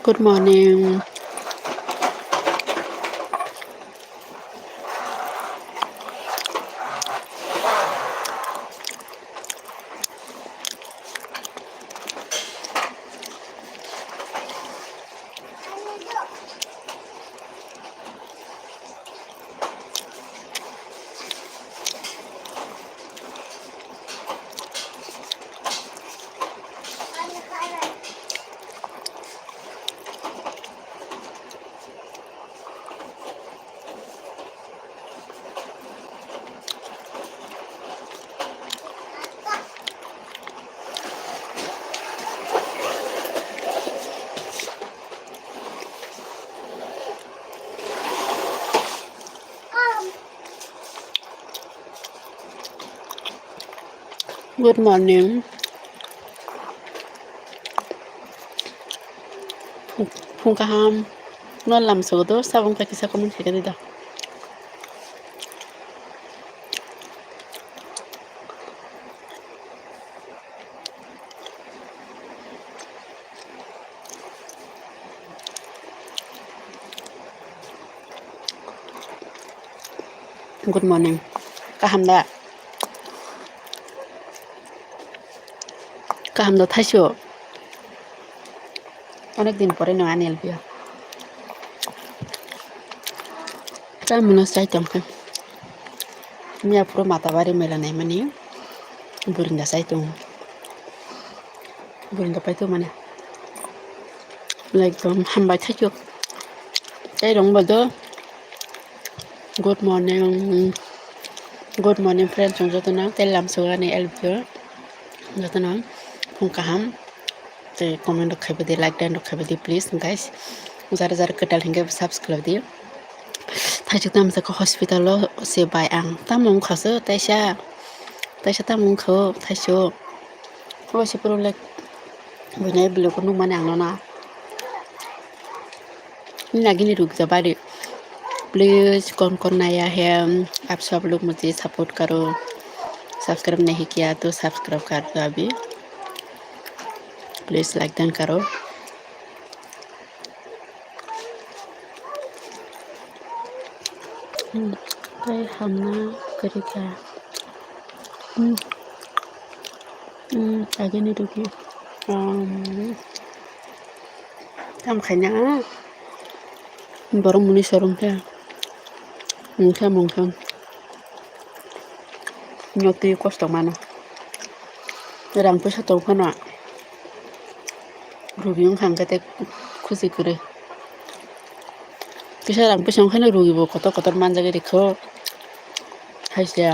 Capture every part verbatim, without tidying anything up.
Good morning. Good morning. Phung kaham. No lam sogo do, sabong kaki sa comment khaika di da. Good morning. Kaham da? Kaham da thaiso? Onek din pore no ani L P o. Tamo no chai tong khe. Miya phuru Matabari mela naimani burinda chai tongo. Burinda pai tongmani. Ekdom hambai thaichuk. Tei rwngbo do. Good morning. Good morning, friends, chwng jotono. Tei lamsogani L P o jotono phung kaham. Tei comment rok khaibai di, like dan rok khaibai di, please, guys. Jara jara kwtal hinkhe subscribe di. Thaichuk tamo sakha hospital o se bai ang. Tamo wngkha se taisa, taisa tamo wngkha o thaichuk. O se puro le buinai vlog o nukmani ang nono. Nini agini rukjabari. Please, कौन कौन नया है, आप सब लोग मुझे सपोर्ट करो। सब्सक्राइब नहीं किया तो सब्सक्राइब कर दो अभी। प्लीज लाइक डन करो। Hmm, tei hamna kwrwi kha. Hmm. Hmm, agini rwgwi. Um, tamo khaina. Borok mwnwi sorom khe. Mungsa mungsa. Nok twi kosto mano. Rang puisa tong phano. Rugi wngkha hwnkhe tei khusi kwrwi. Kisa rang puisa wngkhaino rugi bo kotor kotor manjagwi rikho. Hai se.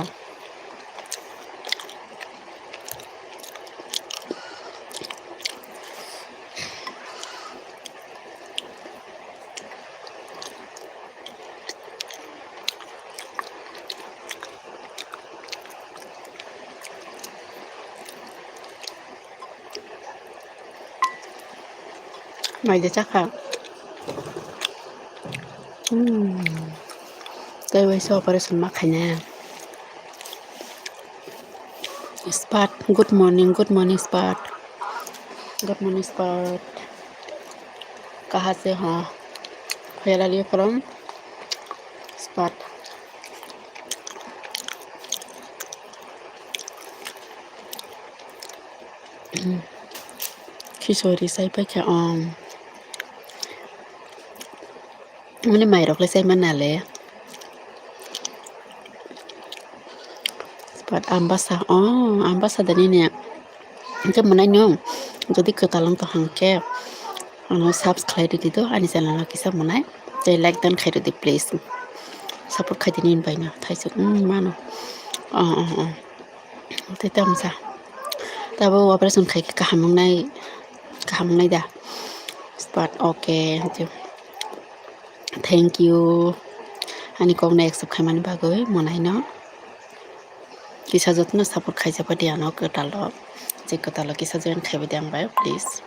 Mai de chakha. Hmm. Tei waisa operation ma khaina. Spat, good morning, good morning, Spat. Good morning, Spat. Kaha se ho? Khuyalali from Spat. Khichori chai paikha, um. Mani mairok le chai manale. But ambasa, oh, ambasa da nini. Hingke mwnai no, jodi kwtal wng tong hingke, ano subscribe rwdi do, ani channel o kisa mwnai. Tei like dan khai rwdi, please. Support khai di nini bai no, thaisuk, mm, mano. Oh, oh, oh. Tei tamsa. Tabo operation khai khe kaham wngnai, kaham wngnai da. But okay, thank you. Ani kok no accept khaimani bagwi mwnai no. Kisa jotono support khaijak di ano kwtal o. Je kwtal o kisa join khaibai di ang bai, please.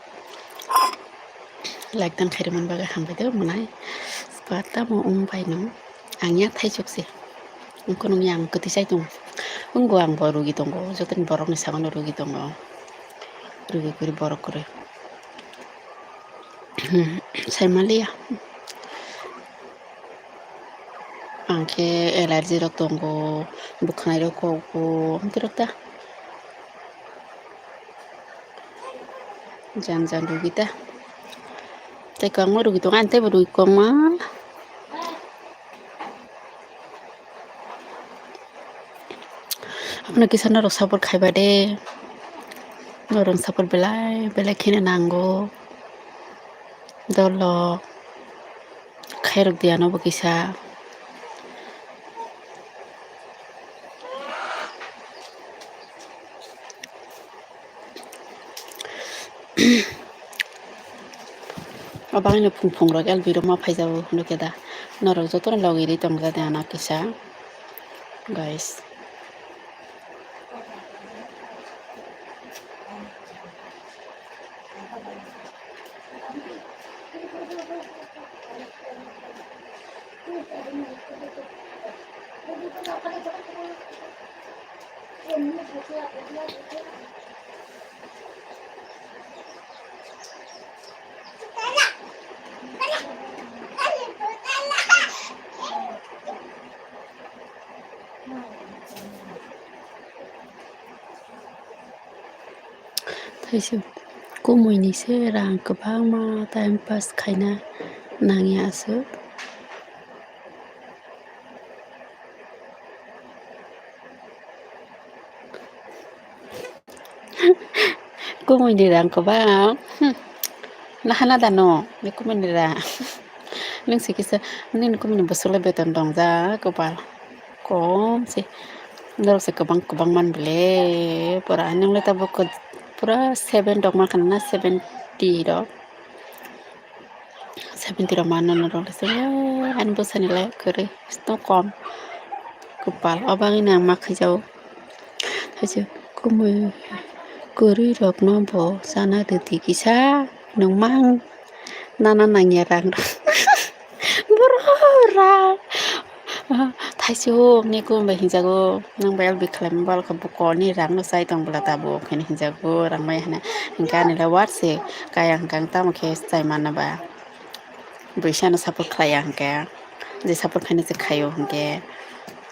Like dan khairwmani bagwi hambai do mwnai. Spat tamo wng bai no. Ang ya thaisuk se. Wngkhe nung ya ang kwtwi chai tongo. Wngbo ang bo rugi tongo. Jotoni borokni sagono rugi tongo. Rugi kwrwi borok kwrwi. Saimaliya. Ang khe allergy rok tongo, bwkhanai rok kok bo, amtwi rok ta. Jan jan rugi ta. Tei kwbangma rugi tongo, ani teibo rugi kwbangma. Abono kisa norok support khaiba de. Norok support belai belai kheno nango. Dolo khairok di ano bo kisa. Abangni phung phung rok L B rok ma phaijago hinwi khe da. Norok jotono logi ri tong ja de ano kisa. Guys. Thaisuk kumui ni se rang kwbangma time pass khaina nangya aswk. Kumui ni rang kwbang. Hmm. Nahana da no, ni kumui ni rang. Nung si kisa, nini kumui ni bwswk le beton dong ja, kwbal. Kom se. Norok se kwbang kwbang man bile. Pura nung le tabuk pura seven rok man khana na, seventy rok. Seventy rok mano norok le se, ani bwsani le kwrwi, sto kom. Kwpal, o bagwi no ang ma khaijao. Thaise kumui kwrwi rok no bo chana rwdi kisa, nwng mang nana nangya rang rok. Borok rang. Ah, thaisuk ni kum bai hinjago, nang bai L B khlaima bal khe buko ni rang no chai tong bwla tabuk, hini hinjago, rang bai hwnwi. Hinkhe ani le war se kaya hwnkhe ang tamo khe chai manna ba. Bwisa no support khlaiya hwnkhe, je support khaina se khaio hwnkhe,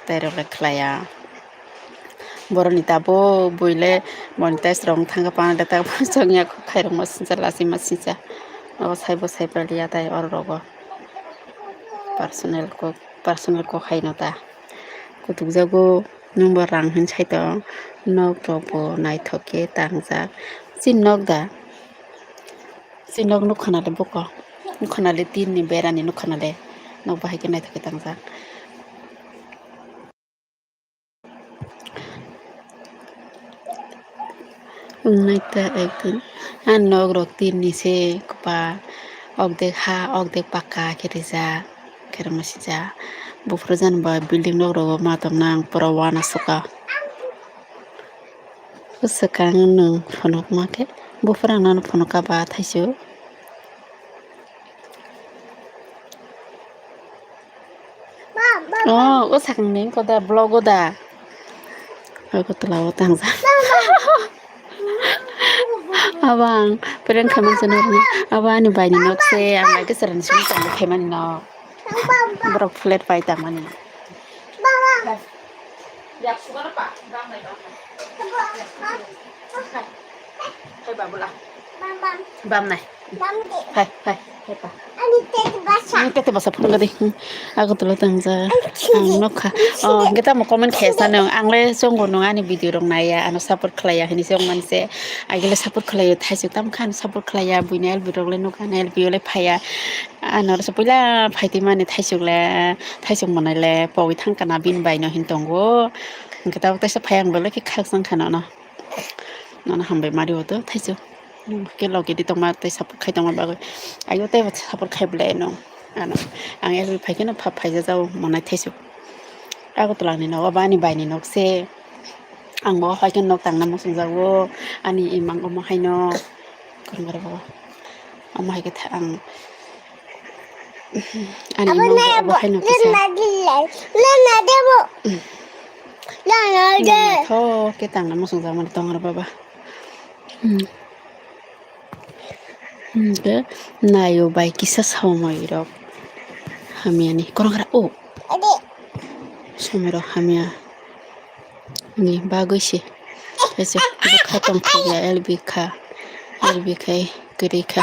tei rok le khlaiya. Borok ni tabuk bui le monetize rok wng thang khe, panda tabuk chwngya kok khairokma sincha, lachima sincha. O sai bo sai paliya tai oro rogo. Personal kok, personal kok hai no ta. Kutuk jago, nwng bo rang hin sai tong. Nok rok bo naithok khe tangjak. Chini nok da? Chini nok nukha nale buko. Nukha nale tin ni bera ni nukha nale. Nok bahai khe naithok khe tangjak. Wngnai ta ekdin. A nok rok tin ni se kwpal, okdek ha, okdek paka khe rijak, khe rwma sijak. Buphuru jani ba building nok rogo ma tongna ang pura uanasoka. Bwswkang nwng phunukma khe, buphuru ang nano phunuka ba thaisu. Oh, o sakni ko da, vlog o da. Agartala o tangsa. Abang, prank khaman sana. Abang ani bai ni nok se, ang bai ke saran sini tang khaman nok. Borok flat pai tangmani. Bam nai. Hai, hai, hai pa. Ani tete basa. Ani tete basa phone gadi. Hmm. Agartala tangja. Ang nokha. Oh, kita mo comment khe sa nung. Ang le chongo nung ani video rok naiya, ano support khlaiya hini se ongmani se. Agile support khlaiya, thaisuk tam khan support khlaiya, buini L B rok le nukha, L B o le phaiya. Ano se puila phaiti mani thaisuk le, thaisuk monai le, pogwi thangkana bini bai no hin tongo. Hwnkhe tabuk taisa phai ang belai khe khakchang kha nono. Nono hambai mari o to thaisu. Ke loge di tongma tei support khai tongma bagwi. Ayo tei support khai belai no. Ano ang L B phai khe no pha phaija jao monai thaisu. Agartala ni nogo bani bai ni nok se. Ang bo hai khe nok tangna muchung jago. Ani imang omo hai no. Korokma rok bo. Omo hai khe tha-, ang ani abo imang nai bo abo abo, haino kisa. Lena dile, lena debo. Lena de. Naithok khe tangna muchung jak mani tong aro baba. Hmm. Hwnkhe naio bai kisa somoi rok hamyani. Kwrwng kwrwng o. Somoi rok hamya ni bagwi se. Kaisa bwkha tongthokya L B kha. L B khai kwrwi kha.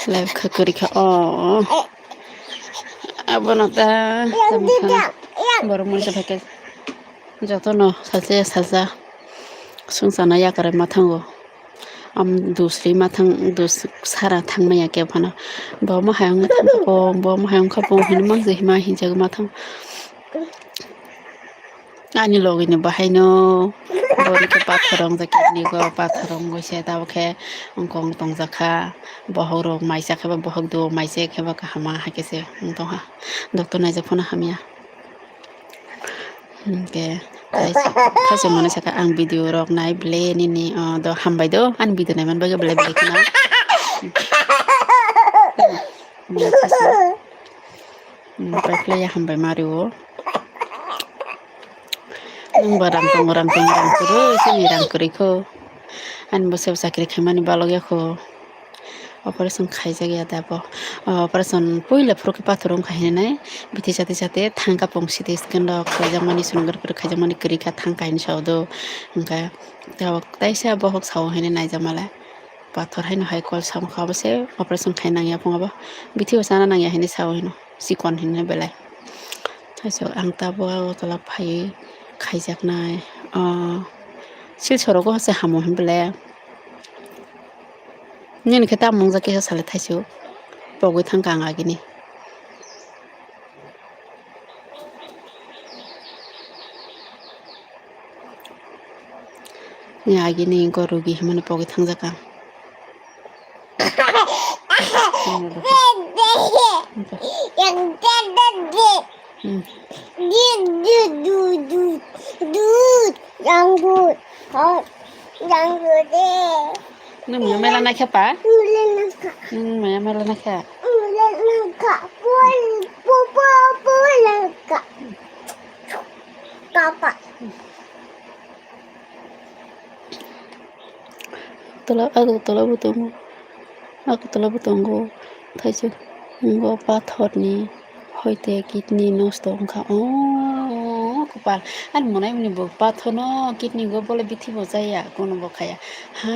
Live kha kwrwi kha. O. Abono ta borok mui se phaikhe jotono sacha sacha songchana yakarwi ma thango. Am dusri ma thang dus sara thang maya khe phano. Bo ma hayung thang kha bo, bo ma hayung kha bo hinwi mang je hima hinjagwi ma thang. Ani logini bahaino borok khe pathor wngjak kidney go, pathor wngwi se tabuk khe wngkong tongjak kha. Bohok rok maisa khe bo bohok do, maisa khe bo kaham ma hai khe se wng tong kha. Doctor naijak phano hamya. Hwnkhe tei khaisa mano saka ang video rok nai ble nini, o, do hambai do ani video nai man bagwi belai belai kheno. Belai khaisa. Paiphlaiya hambai mario. Nwng bo rang tongo, rang tongo, rang kwrwi, chini rang kwrwi kho. Ani bo sebo chakri khaimani balok ya kho. Operation khaijak ya da bo. O, operation puila phuru khe pathor wngkha hinwi nai. Bithi chate chate thangkha pong C T scan rok khaijakmani, sonography rok khaijakmani kwrwi kha thangkha hinwi sao do. Hwnkhe tabok taisa bohok sao hinwi naijak male. Pathor haino hai kol samkha obo se operation khai nangya phung abo. Bithi bo chana nangya hinwi sao hino. Chikon hinwi belai. Thaisok ang tabuk o tola phaiwi khaijaknai. O, Silchar rogo se hamo hinwi belai. Nini khe tamo wngjak kisa salai thaisok. Pogwi thangkha ang agini. Ni agini wngkha rugi himani pogwi thangjak ang. Hmm. Nung maya mela nakha pa? Nung maya mela nakha? Papa. Tola, Agartala bo tongo. Agartala bo tongo. Thaisok wngo pathorni hoite kidney nosto wngkha. O, kwpal. Ani monai mani bo pathorno kidney go bole bithi bo chaya, kono bo khaya. Ha,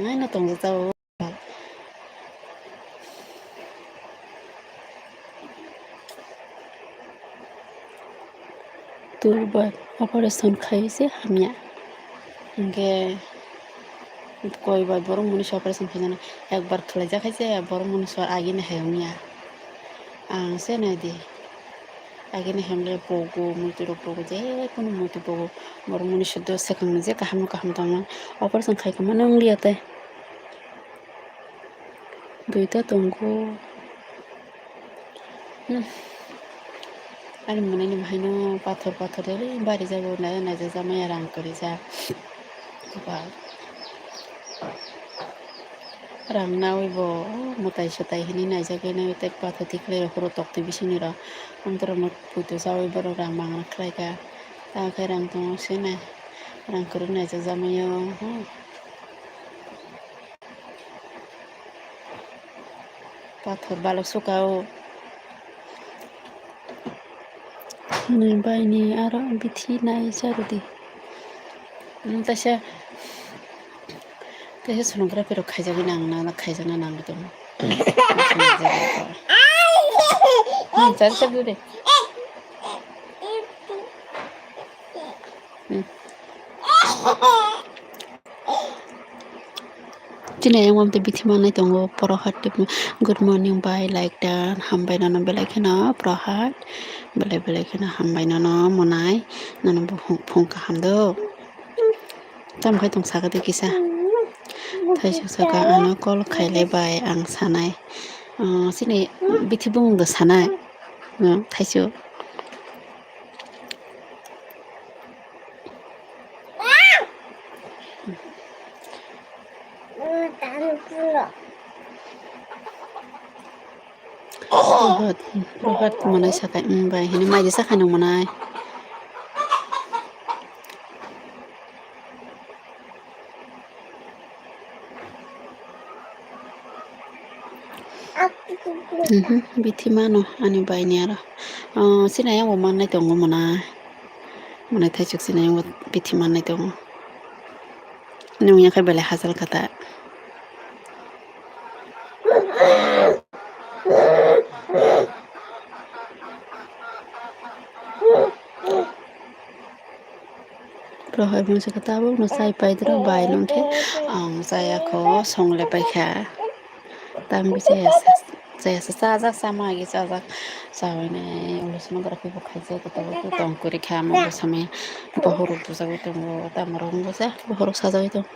haino tongjak o. Tul bai operation khai se hamya. Hingke koi bai borok muni se operation khai jana ekbar khlai jak hai se borok muni se agini hai wngya. Ang se nai di agini hai wngya pogo muitu rok pogo je kunu muitu pogo borok muni se do swkang ni je kaham no kaham tongma operation khai tongma nw wngya tei. Duita tongo. Hmm. Ani mwnai ni bahaino pathor pathor de ri bari jago nai nai jak maya rang kwrwi jak. Ba. Rang nawi bo mwtai swtai hinwi nai jak nai tei pathor tikhlai rok phuru tok twi bising ni rok. Ang to rok no puitu chawi borok rang mangra khlai kha. Ta khe rang tongo se nai. Rang kwrwi nai jak maya. Hmm. Pathor balok suka o. Nini bai ni aro bithi nai cha rwdi. Hmm, taisa, taisa sonography rok khaijagwi nang na, khaijakna nang tong. Hmm, chari cha rwdi. Hmm. Chini ayang mamte bithi manai tongo, poro hati good morning bai like dan hambai nono belai kheno poro hat belai belai kheno hambai nono monai nono buphung phung kaham do. Tamo khai tong saka de kisa thaisuk saka ano call khailai bai ang sanai. Ah, chini bithi bumung do sanai. Ah, thaisuk. Rohat, rohat manai sakai, mm, bai hini mai de sakai nung manai. Mhm, bithi mano ani bai ni aro. Ah, sini ayang bo mannai tongo mwnai. Mwnai thaisuk sini ayang bo bithi mannai tongo. Nung yakhai belai hachal kha ta. Prohai mungsa khe tabukno chai paidoro bai nung khe ang chaya kho song le paikha. Tamo chaya sa, chaya sa chajak, chama agi chajak. Chawi nai ulo songno borok khe bo khaijak, tamo tong kwrwi kha, amo bwsamwi bohorok bujagwi tongo, tamo rok wngkha bohorok sajagwi tongo.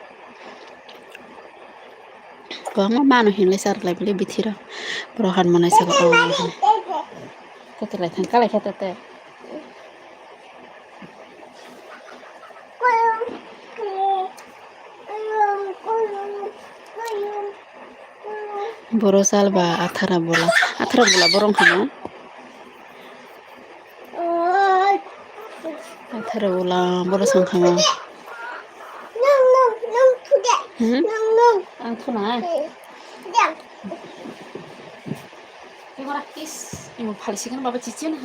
Kwbangma mano hinlai charwlai bwlai bithi rok. Borok han mwnai saka o hinwi. Kwtwlai thang kalai khe tete. Boro chal ba athara bola. Athara bola borok hano. Athara bola borok song khama. Hmm? Ang thuna. Tengora kis, imo phali sikhan baba chichi na.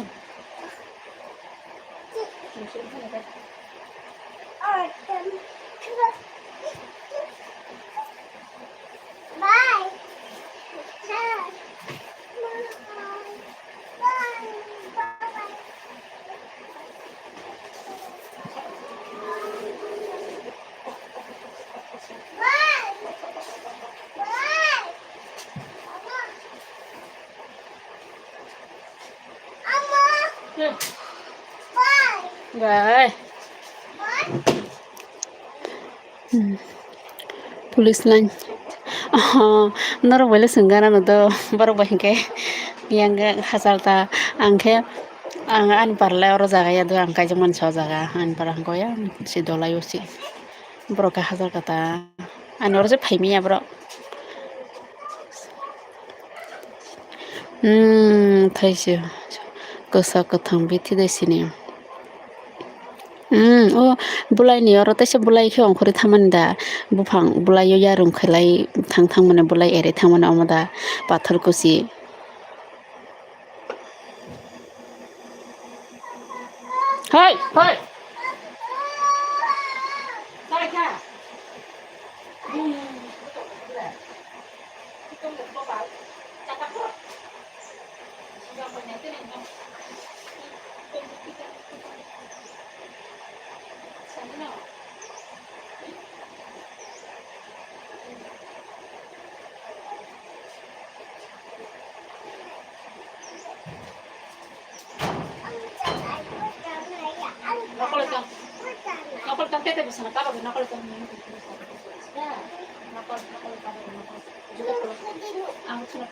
Bai. Hmm. Police line. Oh, norok bai le swng gana no do, borok bai hinkhe yang hachal ta, ang khe, ang ani para le oro jaga ya do, ang kaijak mani sa o jaga, ani para hwnkhe yang si dolai o si, borok khe hachal kha ta, ani oro se phai manya borok. Hmm, thaise kwchak kwthang bithi de sini. Hmm, o bwlai ni oro teisa bwlai khe ongkhorwi thangmani da. Buphang bwlai o yarwng khlai thang thangmani, bwlai ere thangmani omo da pathor kuchi. Hai, hai. Nokol tang, nokol tang tete bwsana kaba nokol tang. Nokol, nokol tang, nokol. Juta khuluk. Ang juta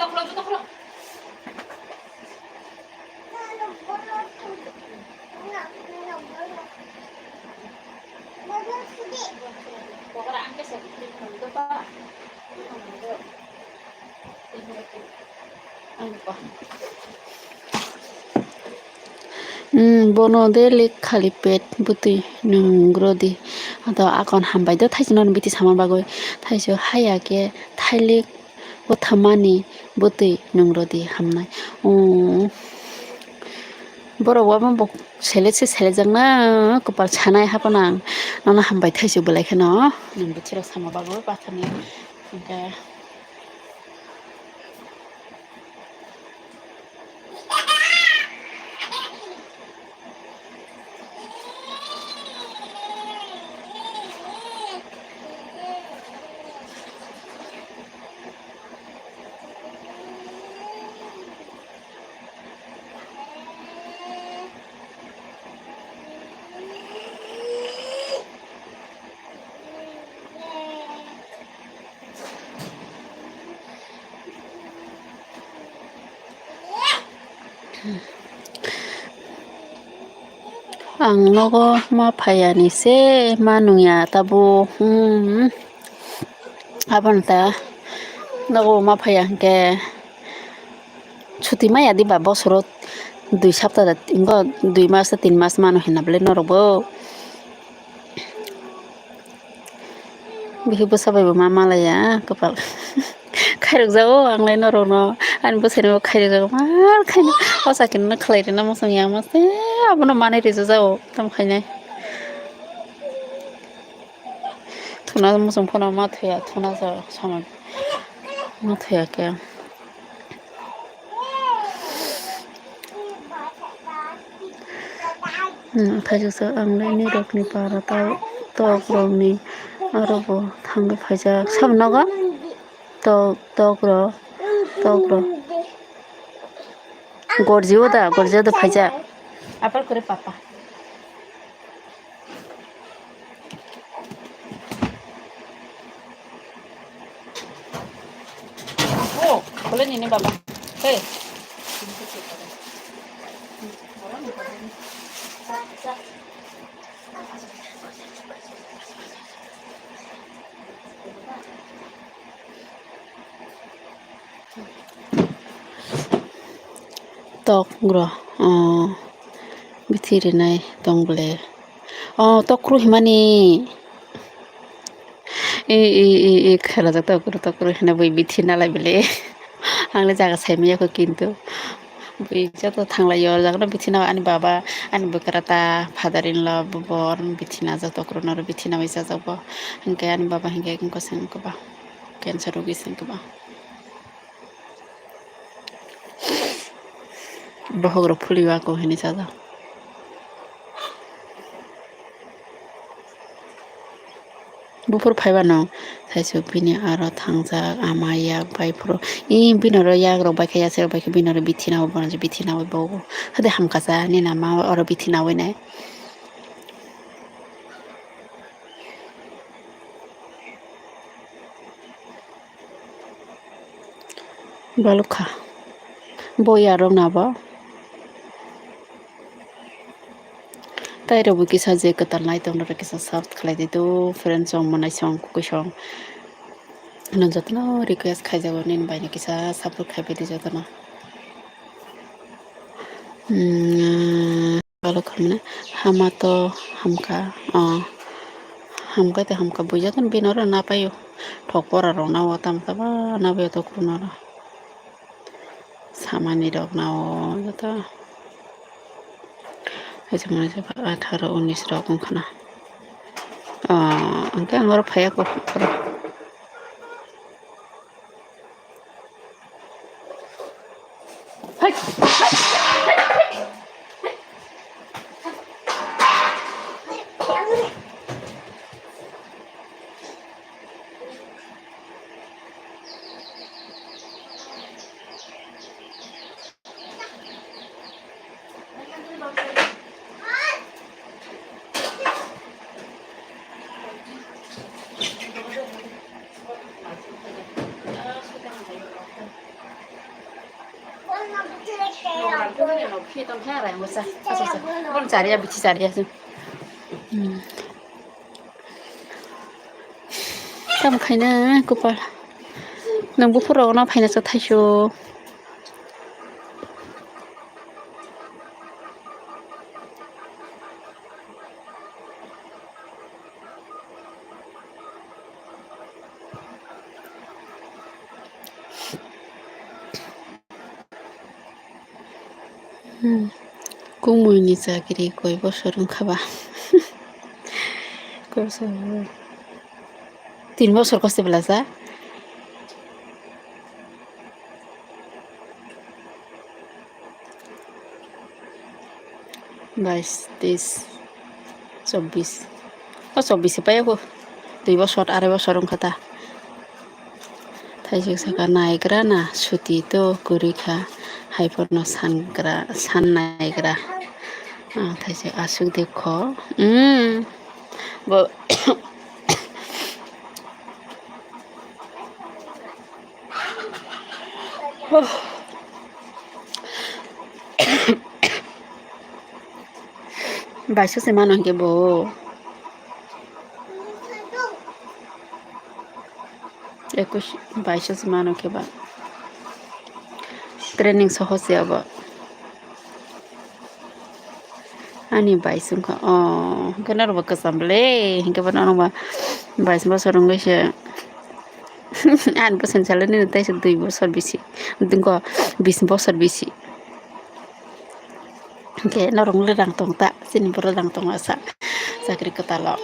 khuluk, juta khuluk. Hmm, bono de lik khali pet bwtwi nungrodi. Ado akon hambai do thaisino biti sama bagwi. Thaisu haya khe thailik. O thamani bwtwi nung rwdi hamnai. O borok wama bo selek se selekjakna kwpal sanai haphano ang nono hambai thaisu bwlai kheno. Nini bwtwi rok sama bagwi pathorni hwnkhe. Ang nogo ma phaiya ni se ma nungya tabuk, hmm, abono ta nogo ma phaiya hinkhe chuti maya diba bosoro dui sapta da, dui mas ta tin mas mano hinna bwle norok bo. Bihik bwsa bai bo ma malaya kwpal. Khairok jago ang lai norok no. Ani bwsai no khairok jago mar khaino. O sakino no khlai rwna muchung ya mase. Abono manwi rwja jago tam khainai. Thuna muchung phano ma thuya thuna jago samani. Ma thuya khe. Hmm, khaijak sa ang lai ni rok ni para ta tok rok ni aro bo thang khe phaijak sabo nogo tok tok rok tok rok gorji o da gorji o da phaijak. Apal kore papa. Oh, boleh ni, ni baba. Hei. Tok bro, oh, bithi rinai tong bole. Oh, tok kru himani. E, e, e, e, khelajak tok kru, tok kru hina bui bithi nalai bele. Ang le jaga sai maya ko kintu. Bui joto thanglai yo, jaga no bithi na ani baba, ani bwkra ta, father in law, bo bor bithi na jak tok kru no bithi na bai sajak bo. Hingke ani baba hingke koseng ko ba. Cancer rogi sing ko ba. Bohok rok phuli o ako hinui sajak. Buphuru phaiba no saisu bini aro thangjak ama yak bai phuru. Ih, bini oro yak rok bai khe yasek rok bai khe bini oro bithi na o bono je bithi na o bo. Hade hamkasa nini ama oro bithi na o nai. Balukha. Bo yarok na bo. Tai rok bo kisa je kwtal nai tong rok kisa sub khlai di do friends song monai song kukui song. Ano jotono request khai jago nini bai ni kisa support khai bai di jotono. Hmm. Balok hamna hama to hamka, ah, hamka te hamka buijakan bini oro napaio. Thok pora rok nao tam taba nabaio to kuno oro. Samani rok nao joto. Atharo unis rok wngkhana. Ah, hingke ang oro phaiya ko. Tamo khaina kopal. Nwng buphuru rokno phaina cha thaisu. Hmm. Kumui ni chakri koi bosor wngkha ba? Koi bosor? Tin bosor koste bela sa? Bais, teis, chobbish. O chobbish se pai o. Dui bosor, arai bosor wngkha ta. Thaisik saka naigra na suti to kwrwi kha. Hai phano sangra, san naigra. Ah, thaisik aswk de kho. Mm. Bo Baiso se mano hingke bo. Ekush, baiso se mano khe ba. Training soho se abo. Ani bai sungkha, oh, hwnkhe norokbo kwcham le, hinkhe bo norokba Bais bosor wngwi se. Ani bwsani salo nini teisa dui bosor bisi. Dingko bis bosor bisi. Hwnkhe norok le rang tong ta, chini borok rang tongo asa chakri kwtalo.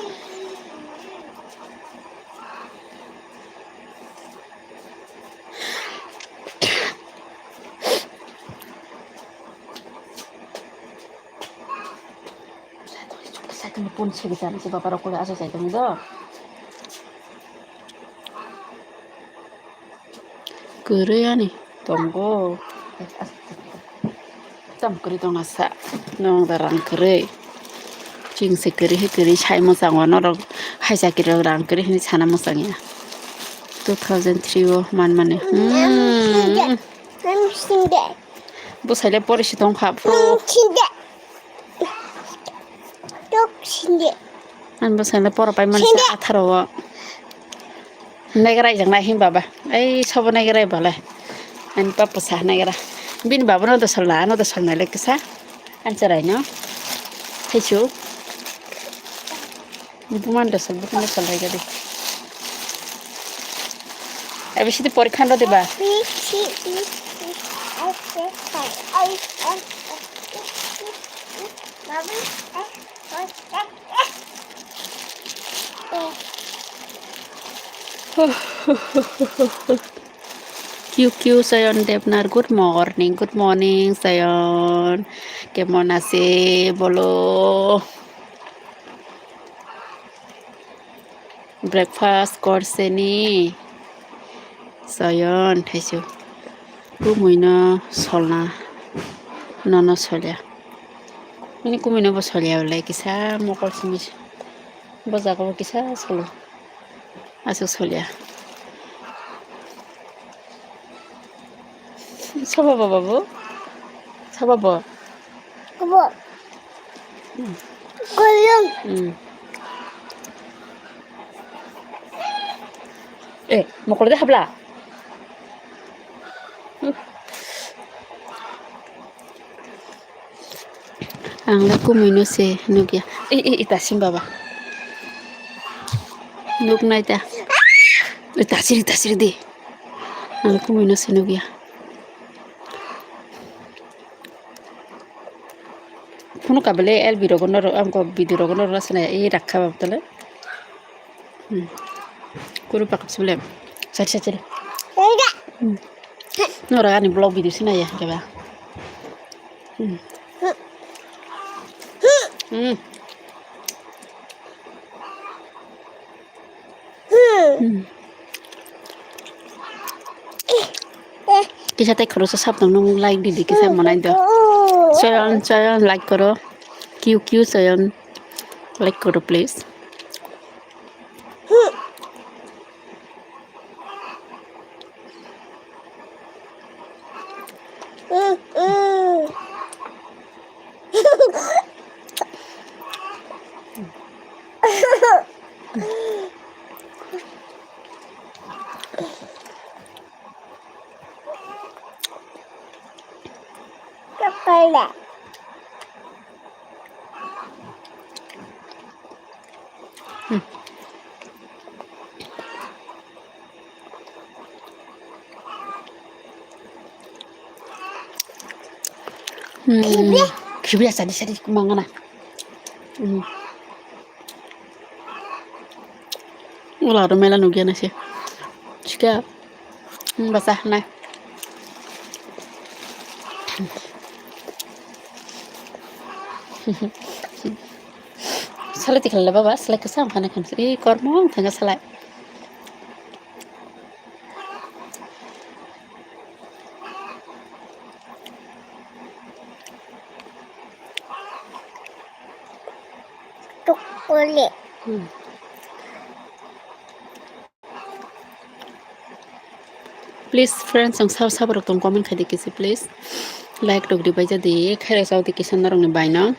Saitung pun sigi tan si baba rok kule asa saitung do. Kwrwi ani tongo. Tam kwrwi tongna sa. Nwng da rang kwrwi. Chwng se kwrwi hai kwrwi sai mwchango norok hai chakirok rang kwrwi hinwi sana mwchangya. Two thousand three o man mani. Hmm. Bwsai le pori si tong kha phuru. Tok sindi. Ani bwsai le poro pai mani se atharo o. Naigra ijak nai him baba. Ai sobo naigra bale. Ani papa sa naigra. Bini baba no dosol na, ano dosol nai le kisa. Ani cherai no. Thaisu. Buman dosol, bukan dosol nai gadi. Abi sidi porikha no diba? Q Q Sayon Debnar, good morning, good morning Sayon. কেমন আছে বলো? Breakfast korseni Sayon thaisu. Kumui no solna nono solya. Ini kumui no bo solya belai kisa mokol simi. Bo jaga bo kisa solo. Aswk solya. Soba bo babu? Soba bo? Abo. Koyong. Hmm. Eh, mokol de habla. Ang le kumui no se nukya. Ei, ei, ei, tasim baba. Nuk nai ta. Ei, tasiri, tasiri di. Ang le kumui no se nukya. Phunu kabele L B rogo noro, ang ko video rogo noro sana, ei rakha bab tole. Hmm. Kuru pakap sibule. Sari, sari, sari. Hmm. Nora ani vlog video sina ya, keba. Hmm. Hmm. Hmm. Kisa tei khoroksa sap tong nung like di di kisa manai do. Chayan, chayan like koro. Q Q chayan like koro please. Chocolate. Hmm. Hmm. Khibiya sadi sadi mangana. Hmm. Wala aro mela nugya na se. Chika. Hmm, basa nai. Salai tikhala baba, salai kisa ang khana khan. Eh, kormo ang thanga salai. Chocolate. Hmm. Please friends, ang sabo sabo rok tong comment khai di kisa please. Like rok di bai jadi, khairok sao di kisa norok ni bai no.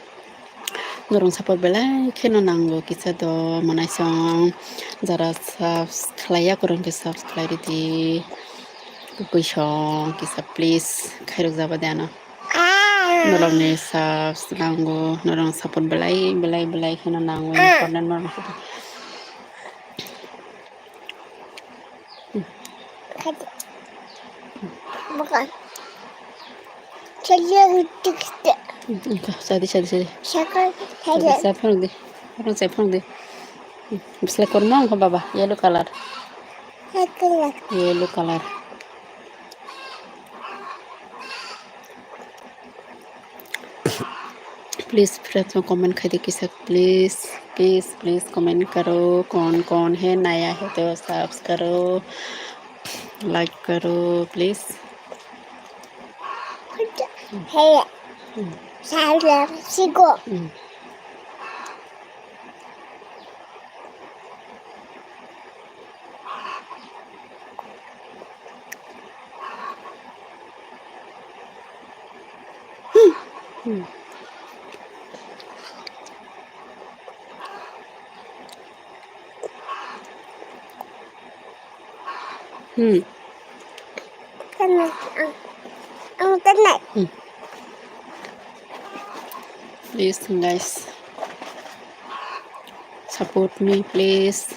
Norok support belai kheno nango kisa do manai song. Jara subs khlai ya korong khe subs khlai ridi. Bukui song kisa please khairok jaba de ano. Norokni subs nango, norok support belai, belai, belai kheno nango, important norok. Bukan. Saya tikte. Sadi, sadi, sadi. Sakal, sadi, saya. Saya phone di. Phone saya phone di. Bisla korma ko baba, yellow color. Yellow color. Yellow color. Please friends, comment khai de kisa, please, please, please comment karo, कौन कौन है नया है तो subscribe करो, like करो, please. Hey, salam siko. Hmm. Tenang, ang, ang tenang. Hmm. Please, guys, support me, please.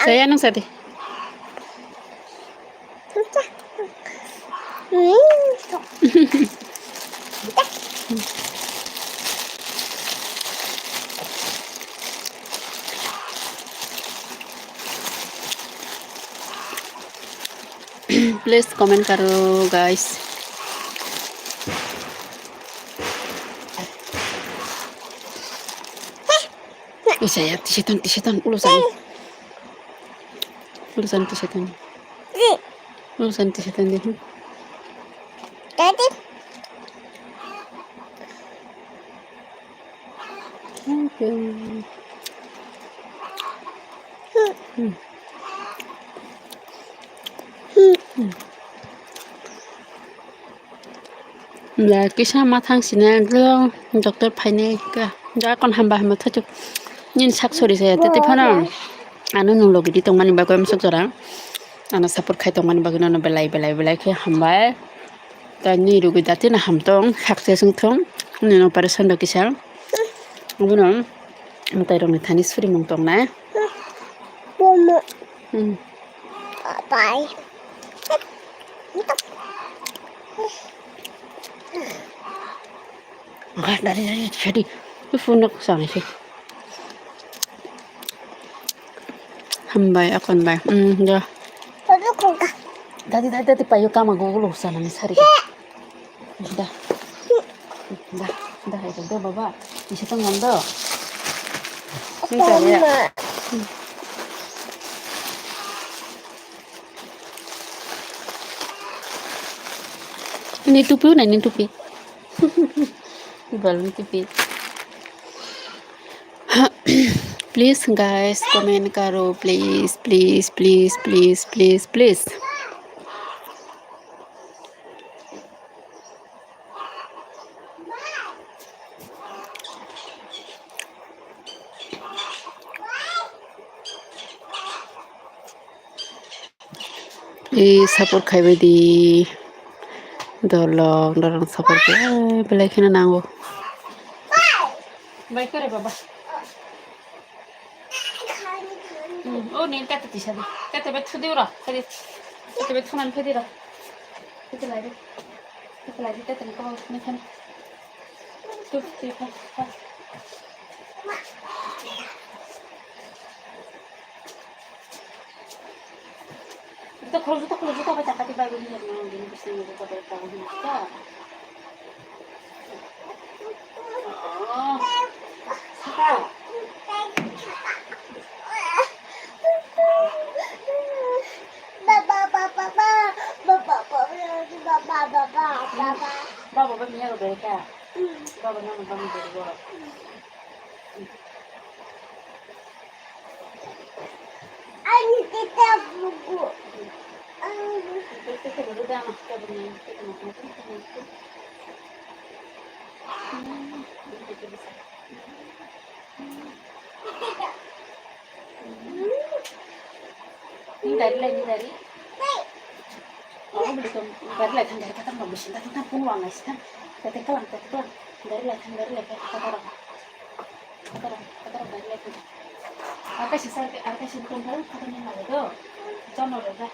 Saya nang sate. Please comment karo, guys. Isa ya, tisiton, tisiton, ulo sani. Ulo sani tisiton. Ulo sani tisiton di. Thank you. Hmm. Hmm. Kisa ma thang sina, doctor phainai ka. Da kon hamba hamba thachuk. Nini sak sori saya, tete phano. Ano nung logi di tongmani bagwi amsuk jora. Ano support khai tongmani bagwi nono belai, belai, belai khe hambai. Ta ni rugwi dati na hamtong, success wngthong. Nini operation rok kisa. Abono mwtai rokni thani suri mung tongnai. Hmm. Bye. Dari, dari, jadi. Phone nak sana sih. Hambai, akon bai. Hmm, dah. Dadi, dadi, dadi, payo kama gogolo sana ni sari. Da. Da. Da, hai do, baba. Isa tang ngam do. Sing sa ya. Ni tupi na, ni tupi. Balloon tupi. Please guys, comment karo, please, please, please, please, please, please. Please support khaibai di. Dolong, dolong support khe, belai kheno nango. Bai kore baba. Hmm, o ni tete tisa di. Tete be thudi ura. Tete, tete be thunan thudi ura. Tete lai di. Tete lai di, tete ni kau ni khan. Tu, tu, tu, tu. Ito khoro juta, khoro juta bai takati bai bini yang nang bini bising juta bai tahu ni kita. Oh. Saka. Baba, baba, baba, baba, baba, baba, baba. Baba, baba, miya ro bai ka. Baba, nang bang bai ro. Ani kita buku. Ani Ni dari lai, ni dari. Oh, beli tu dari lai, dari kata mau besi, dari kata pun uang ngai sih kan. Dari kalang, dari kalang, dari lai, dari lai, kata orang. Kata orang, kata orang dari lai. Apa sih saya, apa sih bukan tahu, kata ni malu tu. Jangan ada.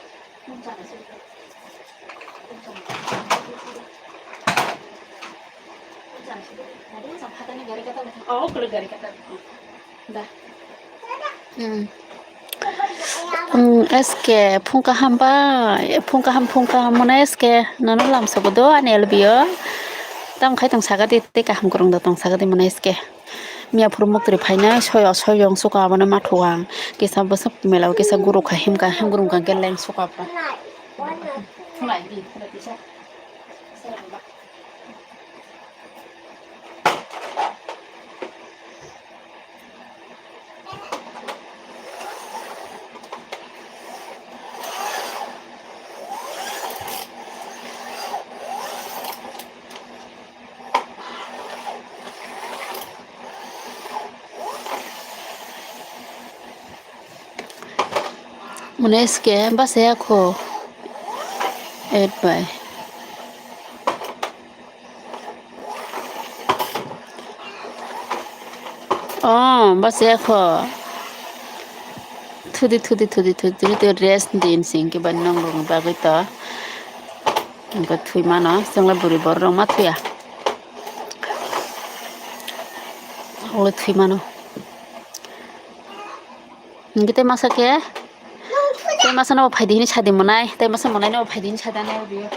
Hmm. Hmm, S K, phung kaham ba, phung kaham, phung kaham mano S K, nono lamsogo do ani L B o. Tamo khai tong sagadi, tei kaham kwrwng da tong sagadi mano S K. Miya phuru muktri phainai, soyo, soyo wng suka abono mathugo ang. Kisa bwswk mela o kisa gurukha himkha, himgurung kha geleng suka bo. Mane S K basa ya kho. Eight by. Oh, basa ya kho. Thudi, thudi, thudi, thudi, thudi, thudi, rest din sing ke ban nong rong bagwi to. Engko thui mano, sengla buri bor rong ma thuya. Olo thui mano. Ngi tei masa ke? Tei masa no phaidi hini sadi monai, tei masa monai no phaidi hini sadi ano biyo.